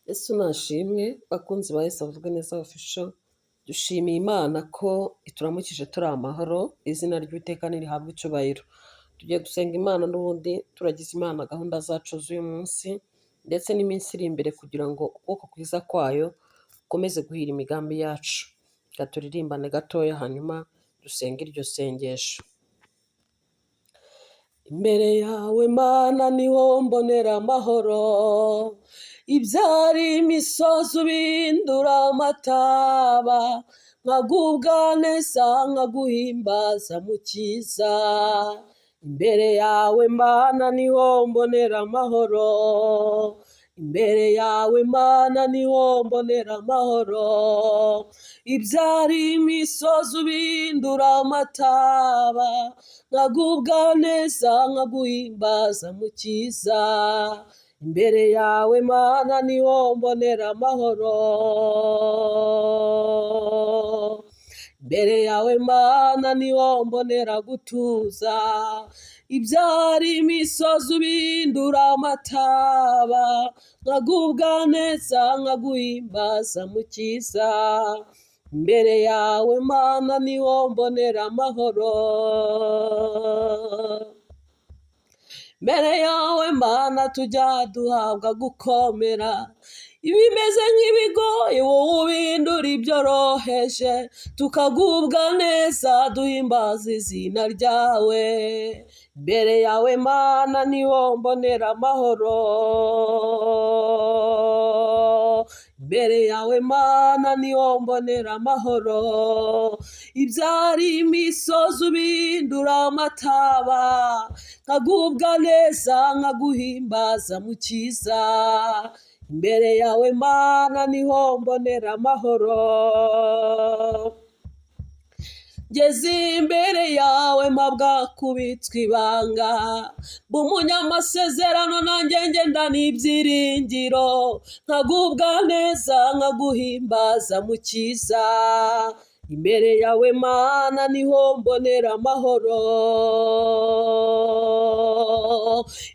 Yesu nashimwe bakunzi ba Yesu avuga neza official, dushimiye Imana ko ituramukije turi amahoro, izina ry'Uwiteka nirihabwe icyubahiro. Tugiye gusenga Imana n'ubundi turagiza Imana gahunda zacu z'uyu munsi ndetse n'iminsi iri imbere kugira ngo ukuboko kwiza kwayo gukomeze guhira imigambi yacu. Reka turirimbane gatoya hanyuma dusenge iryo sengesho. Imbere yawe Mana niho mbonera amahoro, ibyari imisozi ubindura amataba, nkagubwa neza nkaguhimbaza mukiza. Imbere yawe Mana niho mbonera amahoro, imbere yawe Mana niho mbonera amahoro, ibyari imisozi ubindura amataba, nkagubwa neza nkaguhimbaza mukiza. Imbere yawe Mana niho mbonera amahoro, imbere yawe Mana niho mbonera gutuza, ibyari imisozi ubindura amataba, nkagubwa neza nkaguhimbaza mukiza. Imbere yawe Mana niho mbonera amahoro, imbere yawe Mana tujya duhabwa gukomera, ibimeze nk'ibigoye wowe ubindura ibyoroheje, tukagubwa neza duhimbaza izina ryawe. Imbere yawe Mana niho mbonera amahoro, imbere yawe Mana niho mbonera amahoro, ibyari imisozi ubindura amataba, nkagubwa neza nkaguhimbaza mukiza. Imbere yawe Mana niho mbonera amahoro, ngeze imbere yawe mpabwa kubitswa ibanga, mba umunyamasezerano nanjye ngenda n'ibyiringiro, nkagubwa neza nkaguhimbaza mukiza. Imbere yawe Mana niho mbonera amahoro,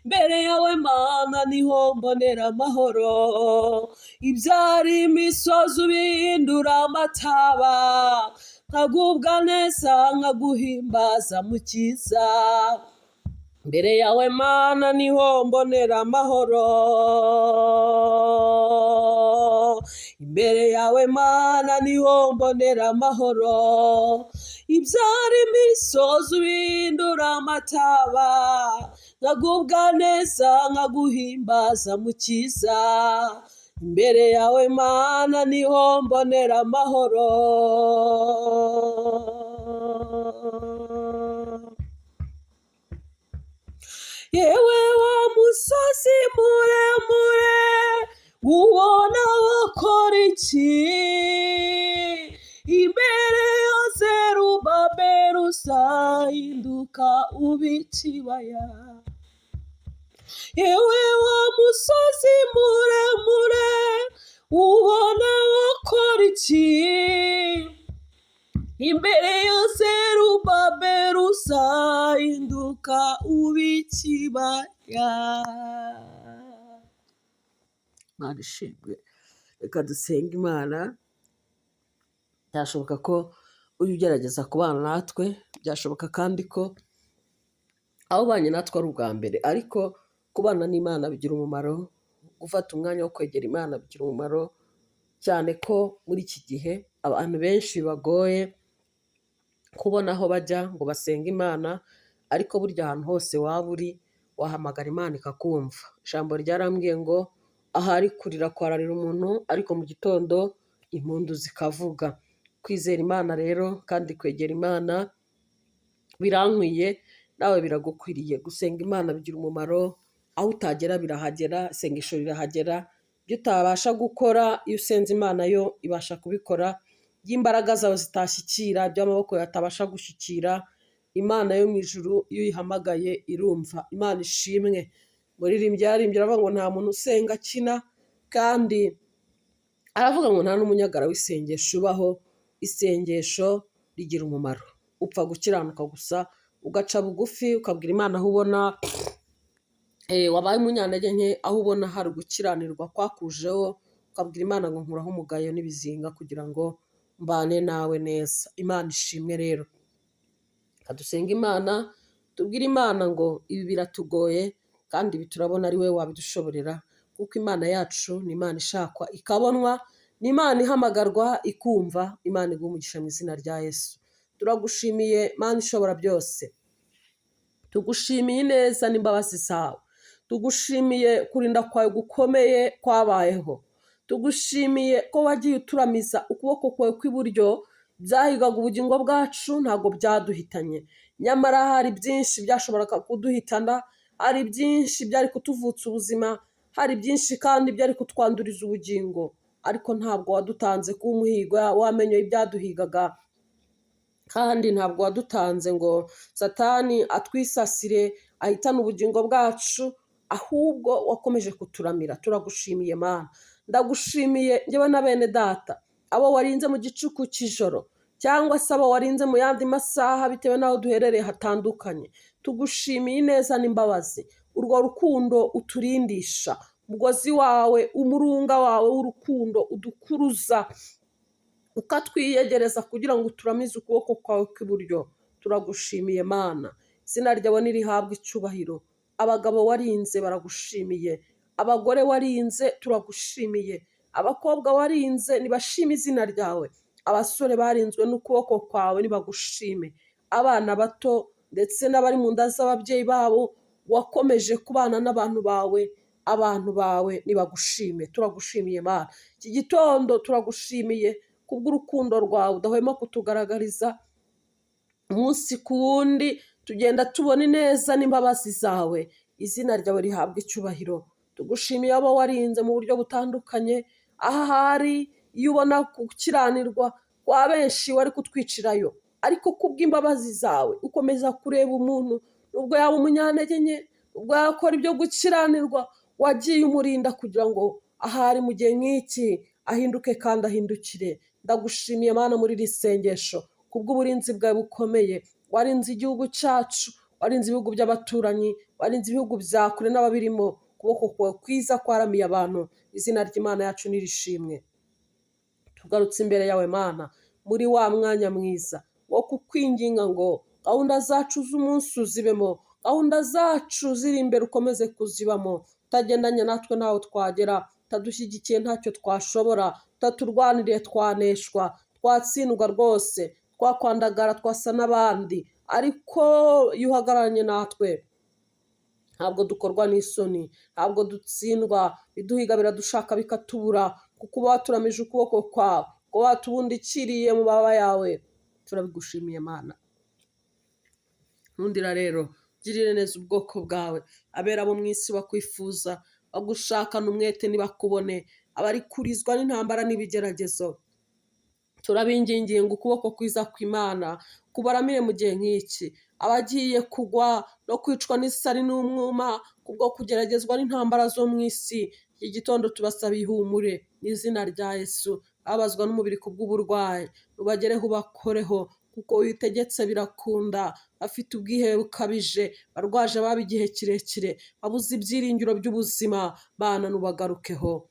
imbere yawe Mana niho mbonera amahoro, ibyari imisozi ubihindura amataba, nkagubwa neza nkaguhimbaza mukiza. Imbere yawe Mana niho mbonera amahoro, imbere yawe Mana niho mbonera amahoro, ibyari imisozi ubindura amataba, nkagubwa neza nkaguhimbaza mukiza. Imbere yawe Mana niho mbonera amahoro. Yewe wa musozi muremure ubona wakora iki? Imbere ya Zerubabeli uzahinduka uba ikibaya. Yewe wa musozi muremure ubona wakora iki? Imbere ya Zerubabeli uzahinduka uba ikibaya. Imana ishimwe. Reka dusenge Imana. Byashoboka ko ujya ugerageza kubana natwe, byashoboka kandi ko aho ubanye natwe ari ubwa mbere, ariko kubana n'Imana bigira umumaro, gufata umwanya wo kwegera Imana bigira umumaro, cyane ko muri iki gihe abantu benshi bagoye kubona aho bajya ngo basenge Imana, ariko burya ahantu hose waba uri wahamagara Imana ikakumva. Ijambo ryarambwiye ngo ahari kurira kwararira umuntu, ariko mu gitondo impundu zikavuga. Kwizera Imana rero kandi kwegera Imana birankwiye nawe biragukwiriye. Gusenga Imana bigira umumaro, aho utagera birahagera, isengesho rirahagera, ibyo utabasha gukora iyo usenze Imana yo ibasha kubikora, ibyo imbaraga zawe zitashyikira, ibyo amaboko yawe atabasha gushyikira, Imana yo mu ijuru iyo uyihamagaye irumva. Imana ishimwe. Muririmbyi yararimbye aravuga ngo nta muntu usenga akina, kandi aravuga ngo nta n'umunyagara w'isengesho ubaho, isengesho rigira umumaro. Upfa gukiranuka gusa, ugaca bugufi, ukabwira Imana aho ubona wabaye umunyantege nke, aho ubona hari gukiranirwa kwakujeho, Ukabwira Imana ngo nkuraho umugayo n'ibizinga kugira ngo mbane nawe neza. Imana ishimwe rero. Reka dusenge Imana, tubwire Imana ngo ibi biratugoye kandi ibi turabona ari wowe wabidushoborera, kuko Imana yacu ni Imana ishakwa ikabonwa, ni Imana ihamagarwa ikumva. Imana iguhe umugisha mu izina rya Yesu. Turagushimiye Mana ishobora byose, tugushimiye ineza n'imbabazi zawe, tugushimiye kurinda kwawe gukomeye kwabayeho, tugushimiye ko wagiye uturamiza ukuboko kwawe kw'iburyo. Byahigaga ubugingo bwacu ntabwo byaduhitanye, nyamara hari byinshi byashoboraga kuduhitana, hari byinshi byari kutuvutsa ubuzima, hari byinshi kandi byari kutwanduriza ubugingo, ariko ntabwo wadutanze kuba umuhigo w'amenyo y'ibyaduhigaga, kandi ntabwo wadutanze ngo Satani atwisasire ahitane ubugingo bwacu, ahubwo wakomeje kuturamira. Turagushimiye Mana, ndagushimiye njyewe na bene data, abo warinze mu gicuku cy'ijoro cyangwa se abo warinze mu yandi masaha bitewe n'aho duherereye hatandukanye. Tugushimiye ineza n'imbabazi, urwo rukundo uturindisha, umugozi wawe, umurunga wawe w'urukundo udukuruza ukatwiyegereza kugira ngo uturamize ukuboko kwawe kw'iburyo. Turagushimiye Mana, izina ryawe nirihabwe icyubahiro. Abagabo warinze baragushimiye, abagore warinze turagushimiye, abakobwa warinze nibashime izina ryawe, abasore barinzwe n'ukuboko kwawe nibagushime, abana bato ndetse n'abari mu nda z'ababyeyi babo wakomeje kubana n'abantu bawe, abantu bawe nibagushime. Turagushimiye Mana, iki gitondo turagushimiye kubw'urukundo rwawe udahwema kutugaragariza umunsi ku wundi. Tugenda tubona ineza n'imbabazi zawe, izina ryawe rihabwa icyubahiro. Tugushimiye abo warinze mu buryo butandukanye, ahari iyo ubona gukiranirwa kwa benshi wari kutwicirayo, ariko kubw'imbabazi zawe ukomeza kureba umuntu nubwo yaba umunyantege nke, nubwo yakora ibyo gukiranirwa, wagiye umurinda kugira ngo ahari mu gihe nk'iki ahinduke kandi ahindukire. Ndagushimiye Mana muri iri sengesho kubw'uburinzi bwawe bukomeye. Warinze igihugu cyacu, warinze ibihugu by'abaturanyi, warinze ibihugu bya kure n'ababirimo. Ukuboko kwawe kwiza kwaramiye abantu, izina ry'Imana yacu nirishimwe. Tugarutse imbere yawe Mana muri wa mwanya mwiza wo kukwinginga ngo gahunda zacu z'umunsi uzibemo, gahunda zacu ziri imbere ukomeze kuzibamo. Utagendanye natwe ntaho twagera, utadushyigikiye ntacyo twashobora, utaturwaniriye twaneshwa, twatsindwa rwose, twakwandagara, twasa n'abandi, ariko iyo uhagararanye natwe ntabwo dukorwa n'isoni, ntabwo dutsindwa. Ibiduhiga biradushaka bikatubura, kuko uba waturamije ukuboko kwawe, kuba watubundikiriye mu mababa yawe. Turabigushimiye Mana. Nkundira rero girire neza ubwoko bwawe, abera bo mu isi bakwifuza, bagushakana umwete ntibakubone, abari kurizwa n'intambara n'ibigeragezo, turabingingiye ngo ukuboko kwiza kw'Imana kubaramire mu gihe nk'iki. Abagiye kugwa no kwicwa n'isari n'umwuma kubwo kugeragezwa n'intambara zo mu isi, iki gitondo tubasaba ihumure mu izina rya Yesu. Ababazwa n'umubiri kubw'uburwayi, ubagereho ubakoreho, kuko witegetse birakunda. Bafite ubwihebe bukabije, barwaje ababo igihe kirekire, babuze ibyiringiro by'ubuzima, Mana nubagarukeho.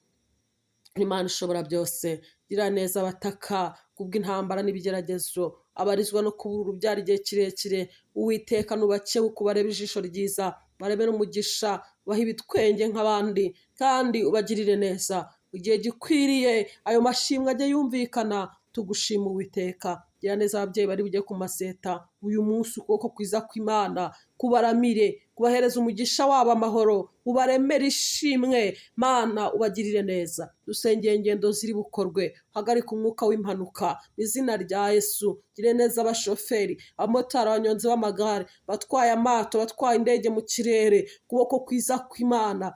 Imana ishobora byose, gira neza abataka kubw'intambara n'ibigeragezo, abarizwa no kubura urubyaro igihe kirekire. Uwiteka nubakebuke, ubarebe ijisho ryiza, barebere umugisha, ubahe ibitwenge nk'abandi, kandi ubagirire neza mu gihe gikwiriye, ayo mashimwe ajye yumvikana. Tugushima Uwiteka. Gira neza ababyeyi bari bujye ku maseta uyu munsi, ukuboko kwiza kw'Imana kubaramire, kubahereza umugisha wabo amahoro, ubaremere ishimwe. Mana ubagirire neza. Dusengeye ingendo ziri bukorwe, hagarika umwuka w'impanuka mu izina rya Yesu. Gire neza abashoferi, abamotari, abanyonzi b'amagare, batwaye amato, batwaye indege mu kirere. Ukuboko kwiza kw'Imana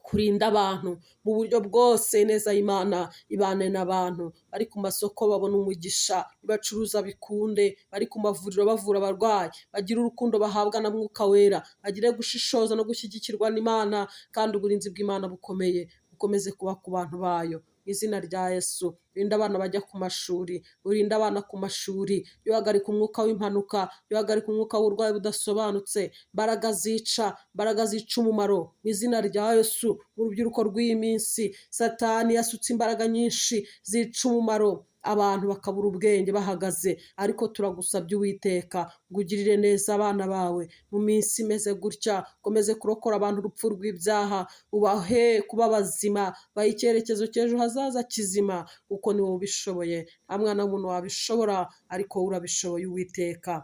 kurinda abantu mu buryo bwose. Neza y'Imana ibane n'abantu bari ku masoko, babona umugisha, bacuruza bikunde, bari ku mavuriro bavura abarwayi, bagira urukundo bahabwa na Mwuka Wera, bagire gushishoza no gushyigikirwa n'Imana, kandi uburinzi bw'Imana bukomeye bukomeze kuba ku bantu bayo mu Izina rya Yesu, urinde abana bajya ku mashuri, urinde abana ku mashuri, uhagarika umwuka w'impanuka, uhagarika umwuka w'uburwayi budasobanutse, imbaraga zica, imbaraga zica umumaro, mu izina rya Yesu. Mu rubyiruko rw'iyi minsi, Satani yasutse imbaraga nyinshi zica umumaro, abantu bakabura ubwenge bahagaze, ariko turagusabye Uwiteka ngo ugirire neza abana bawe mu minsi imeze gutya, ukomeze kurokora abantu urupfu rw'ibyaha, ubahe kuba bazima, bahe icyerekezo cy'ejo hazaza kizima, kuko ni wowe ubishoboye, nta mwana w'umuntu wabishobora, ariko wowe urabishoboye Uwiteka.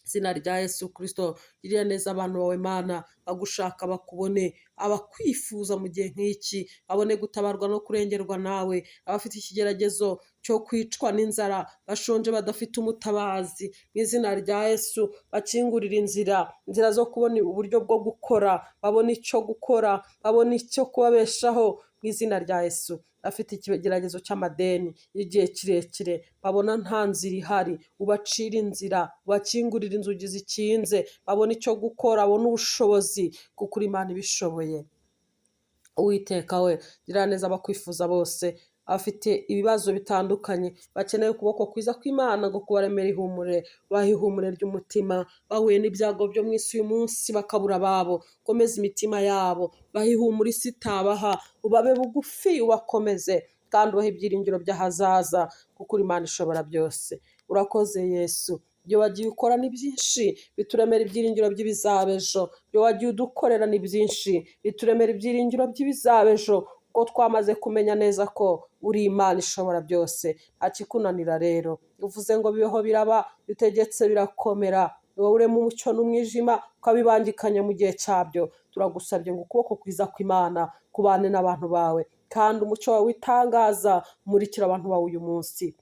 Izina rya Yesu Kristo, girira neza abantu bawe Mana, bagushaka bakubone, abakwifuza mu gihe nk'iki babone gutabarwa no kurengerwa nawe, abafite ikigeragezo cyo kwicwa n'inzara, bashonje badafite umutabazi, mu izina rya Yesu bakingurire inzira, inzira zo kubona uburyo bwo gukora, babone icyo gukora, babone icyo kubabeshaho, mu izina rya Yesu. Afite ikigeragezo cy'amadeni y'igihe kirekire, babona nta nzira ihari, ubacire inzira, ubakingurire inzugi zikinze, babone icyo gukora, babone ubushobozi, kuko uri Imana ibishoboye. Uwiteka we, girira neza abakwifuza bose, abafite ibibazo bitandukanye, bakeneye ukuboko kwiza kw'Imana ngo kubaremere ihumure, bahe ihumure ry'umutima, bahuye n'ibyago byo mu isi uyu munsi bakabura ababo, komeza imitima yabo, bahe ihumure isi itabaha, ubabe bugufi ubakomeze, kandi ubahe ibyiringiro by'ahazaza, kuko uri Imana ishobora byose. Urakoze Yesu. Ibyo wagiye ukora ni byinshi bituremera ibyiringiro by'ibizaba ejo. Ibyo wagiye udukorera ni byinshi bituremera ibyiringiro by'ibizaba ejo, kuko twamaze kumenya neza ko uri Imana ishobora byose, nta kikunanira rero. Uvuze ngo bibeho biraba, utegetse birakomera. Ni wowe urema umucyo n'umwijima, ukabibangikanya mu gihe cyabyo. Turagusabye ngo ukuboko kwiza kw'Imana kubane n'abantu bawe, kandi umucyo wawe witangaza umurikire abantu bawe uyu munsi.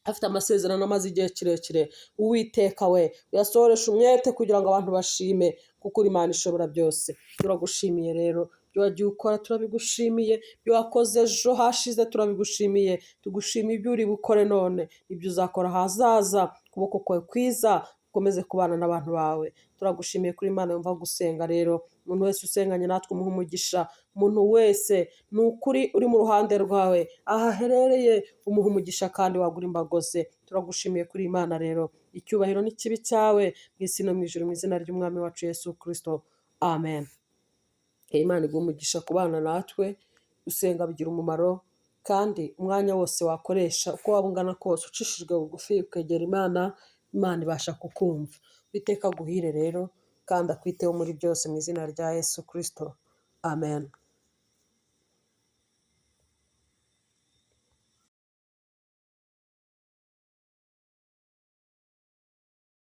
Afite amasezerano amaze igihe kirekire, Uwiteka we, uyasohoreshe umwete kugira ngo abantu bashime, kuko uri Imana ishobora byose. Turagushimiye rero, ibyo wagiye ukora turabigushimiye, ibyo wakoze ejo hashize turabigushimiye, tugushimiye ibyo uri bukore none, ibyo uzakora ahazaza, ukuboko kwawe kwiza ukomeze kubana n'abantu bawe. Turagushimiye kuri Imana yumva gusenga rero, umuntu wese usenganye natwe umuhe umugisha, umuntu wese ni ukuri uri mu ruhande rwawe, aho aherereye umuhe umugisha kandi wagura imbago ze. Turagushimiye kuri Imana rero, icyubahiro n'ikibi cyawe mu isi no mu ijuru, mu izina ry'Umwami wacu Yesu Kristo, amen. Imana iguhe umugisha kubana natwe, gusenga bigira umumaro, kandi umwanya wose wakoresha uko waba ungana kose ucishijwe bugufi ukegera Imana, Imana ibasha kukumva. Uwiteka aguhire rero kandi akwiteho muri byose mu izina rya Yesu Kristo, amen.